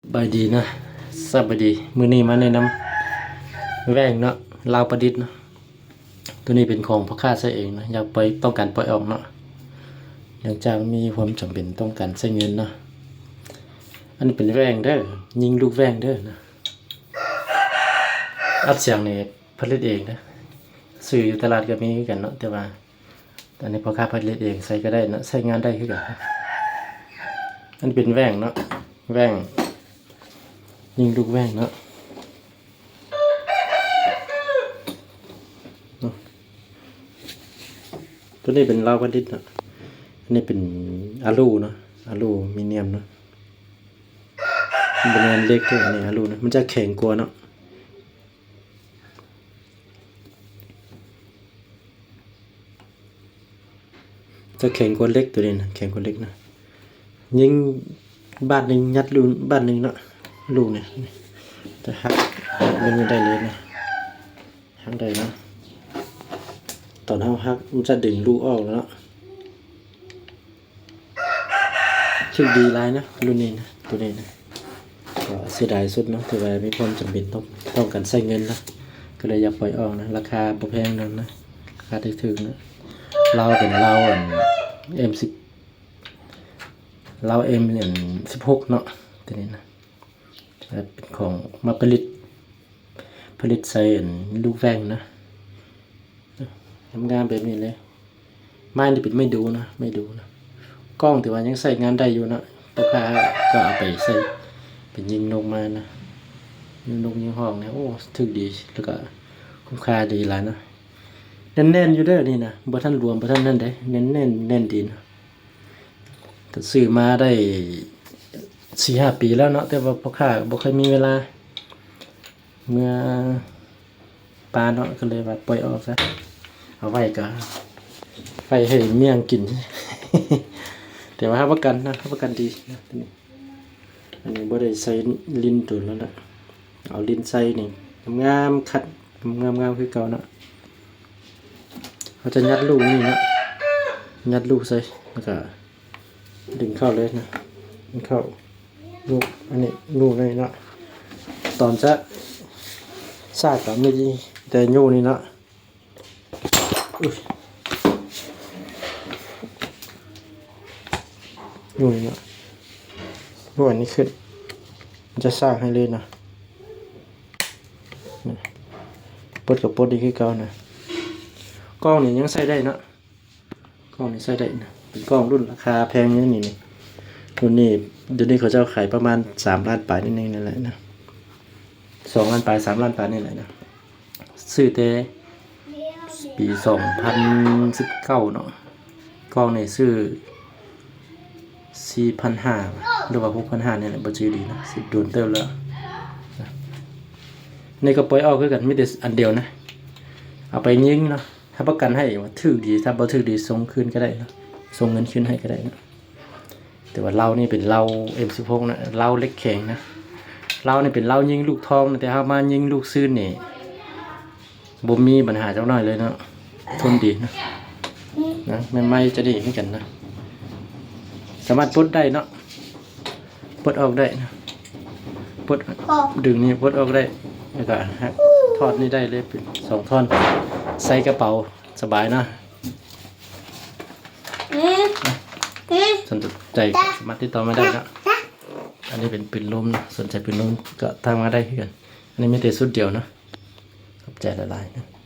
ສະບາຍດີເນາະ ສະບາຍດີ. ມື້ນີ້ມາແນະນຳແວ່ງເນາະ ລາວປະດິດເນາະ. ໂຕນີ້ເປັນຂອງພໍ່ຄ້າໃຊ້ເອງເນາະ ຢາກປ່ອຍ ຕ້ອງການປ່ອຍອອກເນາະ ເນື່ອງຈາກມີຄວາມຈຳເປັນຕ້ອງການໃຊ້ເງິນເນາະ. ອັນນີ້ເປັນແວ່ງເດີ ຍິງລູກແວ່ງເດີເນາະ. ອັດສຽງນີ້ຜະລິດເອງເດີ ຊື້ຢູ່ຕະຫຼາດກໍມີຄືກັນເນາະ ແຕ່ວ່າ ອັນນີ້ພໍ່ຄ້າຜະລິດເອງ ໃຊ້ກໍໄດ້ເນາະ ໃຊ້ງານໄດ້ຄືກັນ. ອັນນີ້ເປັນແວ່ງເນາະ ແວ່ງຍິງລູກແວ່ງເນາະ. ໂຕນີ້ເປັນລາວປະດິດເນາະ. ອັນນີ້ເປັນອາລູເນາະ ອາລູມີນຽມເນາະ ມັນບໍ່ແມ່ນເຫຼັກເດີ. ອັນນີ້ອາລູເນາະ ມັນຈະແຂງກວ່າເນາະ. ຈະແຂງກວ່າເຫຼັກ ໂຕນີ້ນະ ແຂງກວ່າເຫຼັກນະ. ຍິງບາດໜຶ່ງ ຍັດລູກບາດໜຶ່ງເນາະ ລູກນີ້ ຈະຫັກ ຫັກມັນໄດ້ເລີຍນະ ຫັກໄດ້ເນາະ. ຕອນເຮົາຫັກ ມັນຈະດຶງລູກອອກແລ້ວເນາະ. ຖືກດີຫຼາຍນະ ລຸ້ນນີ້ນະ ໂຕນີ້ນະ. ກໍເສຍດາຍສຸດເນາະ ທີ່ວ່າມີຄວາມຈຳເປັນຕ້ອງ ຕ້ອງການໃຊ້ເງິນນະ ກໍເລີຍຢາກປ່ອຍອອກນະ. ລາຄາບໍ່ແພງນຳນະ ລາຄາຖືກໆນະ. ລາວເປັນລາວອັນ ເອັມສິບ ລາວເອັມສິບຫົກເນາະ ໂຕນີ້ນະ. ເປັນຂອງມາຜະລິດ ຜະລິດໃສ່ອັນລູກແວ່ງນະ ງາມໆແບບນີ້ເລີຍ. ໄມ້ນີ້ເປັນໄມ້ດູເນາະ ໄມ້ດູນະ. ກ້ອງຖືວ່າຍັງໃຊ້ງານໄດ້ຢູ່ເນາະ ພໍ່ຄ້າກໍເອົາໄປໃຊ້ເປັນຍິງນົກມານະ ຍິງນົກຍິງຮອກນີ້ ໂອ້ ຖືກດີ ແລ້ວກໍຄຸ້ມຄ່າດີຫຼາຍເນາະ. ແໜ້ນໆຢູ່ເດີນີ້ນະ ບໍ່ທັນຫຼວມ ບໍ່ທັນນັ້ນເດ້ ແໜ້ນໆ ແໜ້ນດີນະ. ກໍຊື້ມາໄດ້ສີ່ຫ້າປີແລ້ວເນາະ ແຕ່ວ່າພໍ່ຄ້າບໍ່ຄ່ອຍມີເວລາເມືອປ່າເນາະ ກໍເລີຍວ່າປ່ອຍອອກຊະ ເອົາໄວ້ກໍໄວ້ໃຫ້ເມຍກິນ. ແຕ່ວ່າຮັບປະກັນນະ ຮັບປະກັນດີນະໂຕນີ້. ອັນນີ້ບໍ່ໄດ້ໃສ່ລິ້ນໂດນແລ້ວນະ ເອົາລິ້ນໃສ່ນີ້ ງາມໆ ຂັດງາມໆຄືເກົ່າເນາະ. ເຮົາຈະຍັດລູກນີ້ເນາະ ຍັດລູກໃສ່ ແລ້ວກໍດຶງເຂົ້າເລີຍນະ ດຶງເຂົ້າລູກ ອັນນີ້ລູກນີ້ເນາະ. ຕອນຈະສາກກໍມີແຕ່ໂຍນີ້ເນາະ ອຸ້ຍ ໂຍນີ້ເນາະ ໂຍອັນນີ້ຂຶ້ນ ມັນຈະສາກໃຫ້ເລີຍນະ. ປົດກໍປົດອີກຄືເກົ່ານະ. ກ້ອງນີ້ຍັງໃຊ້ໄດ້ເນາະ ກ້ອງນີ້ໃຊ້ໄດ້ນະ ເປັນກ້ອງລຸ້ນລາຄາແພງຢູ່ນີ້ ນີ້ ລຸ້ນນີ້ ດຽວນີ້ເຂົາເຈົ້າຂາຍປະມານສາມລ້ານປາຍນິດໜຶ່ງນີ້ແຫຼະນະ ສອງລ້ານປາຍ ສາມລ້ານປາຍນີ້ແຫຼະນະ. ຊື້ແຕ່ປີສອງພັນສິບເກົ້າເນາະ ກ້ອງນີ້ຊື້ສີ່ພັນຫ້າ ຫຼືວ່າຫົກພັນຫ້ານີ້ແຫຼະ ບໍ່ຈື່ດີນະ ຊິໂດນເຕີບແລ້ວ. ນີ້ກໍປ່ອຍອອກຄືກັນ ມີແຕ່ອັນດຽວນະ ເອົາໄປຍິງເນາະ ຮັບປະກັນໃຫ້ວ່າຖືກດີ ຖ້າບໍ່ຖືກດີສົ່ງຄືນກໍໄດ້ເນາະ ສົ່ງເງິນຄືນໃຫ້ກໍໄດ້ເນາະ. ແຕ່ວ່າເລົານີ້ເປັນເລົາເອັມສິບຫົກນະ ເລົາເຫຼັກແຂງນະ. ເລົານີ້ເປັນເລົາຍິງລູກທອງນະ ແຕ່ເຮົາມາຍິງລູກຊືນນີ້ ບໍ່ມີບັນຫາຈັກໜ້ອຍເລີຍເນາະ ທົນດີນະ ນະ ໃໝ່ໆຈະດີຄືກັນນະ. ສາມາດປົດໄດ້ເນາະ ປົດອອກໄດ້ນະ ປົດ ດຶງນີ້ປົດອອກໄດ້ ແລ້ວກໍຫັກ ຖອດນີ້ໄດ້ເລີຍ ເປັນສອງທ່ອນ ໃສ່ກະເປົາສະບາຍນະ. ສົນໃຈກໍສາມາດຕິດຕໍ່ມາໄດ້ເນາະ. ອັນນີ້ເປັນປືນລົມນະ ສົນໃຈປືນລົມກໍທັກມາໄດ້ຄືກັນ. ອັນນີ້ມີແຕ່ຊຸດດຽວເນາະ ຂອບໃຈຫຼາຍໆນະ.